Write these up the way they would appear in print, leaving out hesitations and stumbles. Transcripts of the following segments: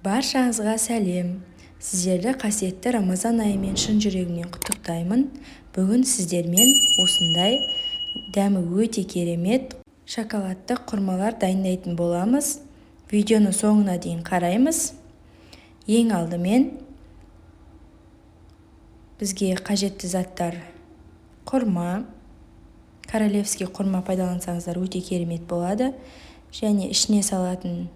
Баршаңызға сәлем! Сіздерді қасиетті Рамазан айымен шын жүрегімнен құттықтаймын. Бүгін сіздермен осындай дәмі өте керемет шоколадты құрмалар дайындайтын боламыз. Видеоны соңына дейін қараймыз. Ең алдымен бізге қажетті заттар: құрма, королевский құрма пайдалансаңыздар өте керемет болады, және ішіне салатын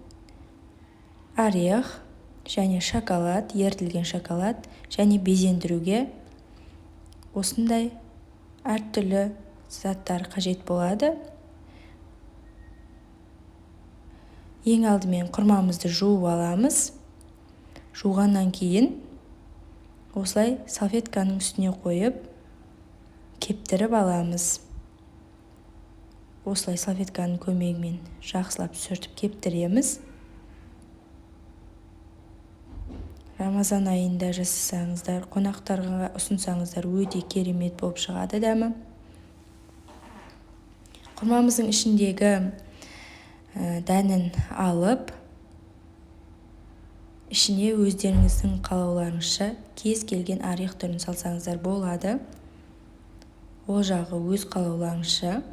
орех, және шоколад, ерітілген шоколад, және безендіруге осындай әртүрлі заттар қажет болады. Ең алдымен құрмамызды жуып аламыз. Жуғаннан кейін осылай салфетканың үстіне қойып кептіріп аламыз. Осылай салфетканың көмегімен жақсылап сүртіп кептіреміз. Рамазан айында жасасаңыздар, қонақтарға ұсынсаңыздар өте керемет болып шығады дәмі. Құрмамыздың ішіндегі дәнін алып, ішіне өздеріңіздің қалауларыңызша кез келген орех түрін салсаңыздар болады. Ол жағы өз қалауларыңызша.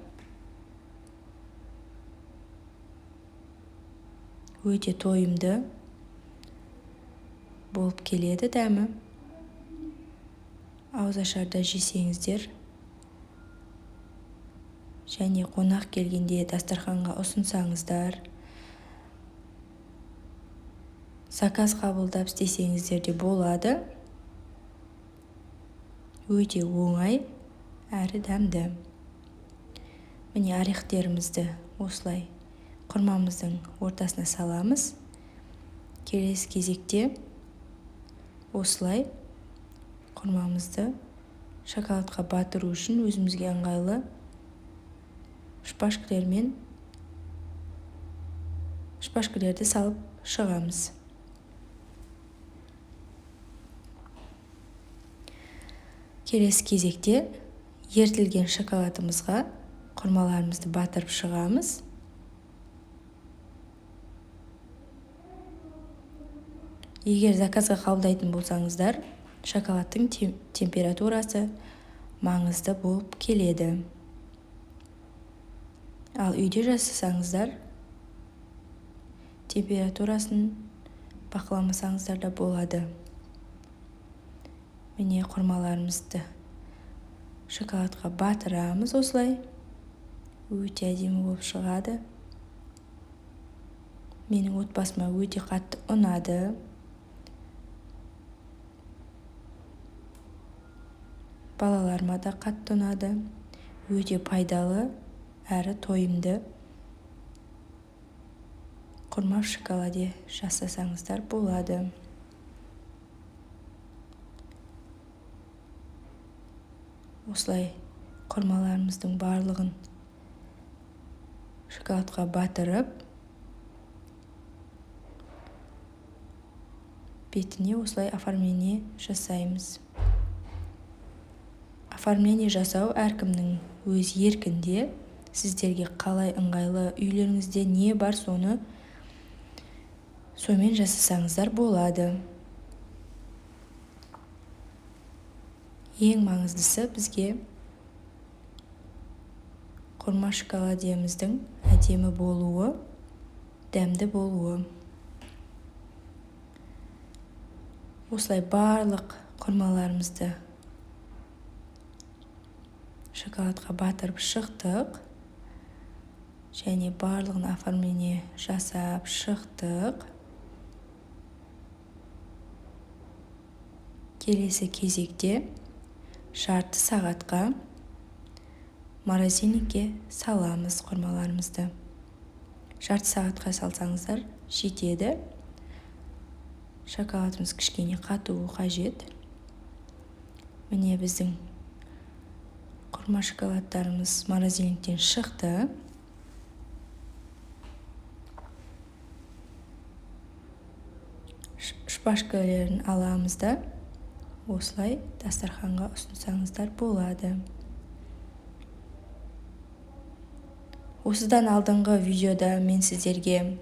Өте тойымды болып келеді дәмі. Ауызашарда жесеңіздер және қонақ келгенде дастарханға ұсынсаңыздар, заказ қабылдап істесеңіздер де болады. Өте оңай әрі дәмді. Міне, орехтерімізді осылай құрмамыздың ортасына саламыз. Келесі кезекте осылай құрмамызды шоколадқа батыру үшін өзімізге ыңғайлы шпажкалерді салып шығамыз. Келесі кезекте ерітілген шоколадымызға құрмаларымызды батырып шығамыз. Егер заказға қабылдайтын болсаңыздар, шоколадтың температурасы маңызды болып келеді. Ал үйде жасасаңыздар, температурасын бақыламасаңыздар да болады. Міне, құрмаларымызды шоколадқа батырамыз осылай. Өте әдемі болып шығады. Менің отбасыма өте қатты ұнады. Балаларыма да қатты ұнады. Өте пайдалы әрі тойымды құрма в шоколаде жасасаңыздар болады. Осылай құрмаларымыздың барлығын шоколадқа батырып, бетіне осылай оформление жасаймыз. Оформление жасау әркімнің өз еркінде. Сіздерге қалай ыңғайлы, үйлеріңізде не бар соны сонымен жасасаңыздар болады. Ең маңыздысы бізге құрма шоколадеміздің әдемі болуы, дәмді болуы. Осылай барлық құрмаларымызды шоколадқа батырып шықтық. Және барлығын оформление жасап шықтық. Келесі кезекте жарты сағатқа морозильникке саламыз құрмаларымызды. Жарты сағатқа салсаңыздар жетеді. Шоколадымыз кішкене қатуы қажет. Міне, біздің құрма шоколадтарымыз морозильниктен шықты. Шпажкалерін аламыз да осылай дастарханға ұсынсаңыздар болады. Осыдан алдыңғы видеода мен сіздерге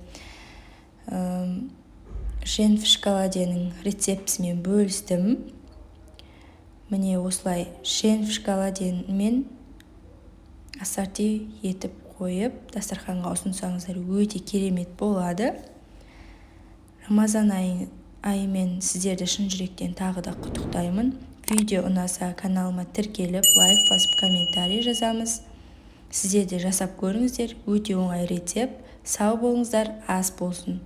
Жен в шоколаденің рецептісімен бөлістім. Міне, осылай жен в шоколадемен ассорти етіп қойып, дастарханға ұсынсаңыздар, өте керемет болады. Рамазан айымен сіздерді шын жүректен тағы да құттықтаймын. Видео ұнаса, каналыма тіркеліп, лайк басып, комментарий жазамыз. Сіздер де жасап көріңіздер, өте оңай рецепт. Сау болыңыздар, ас болсын!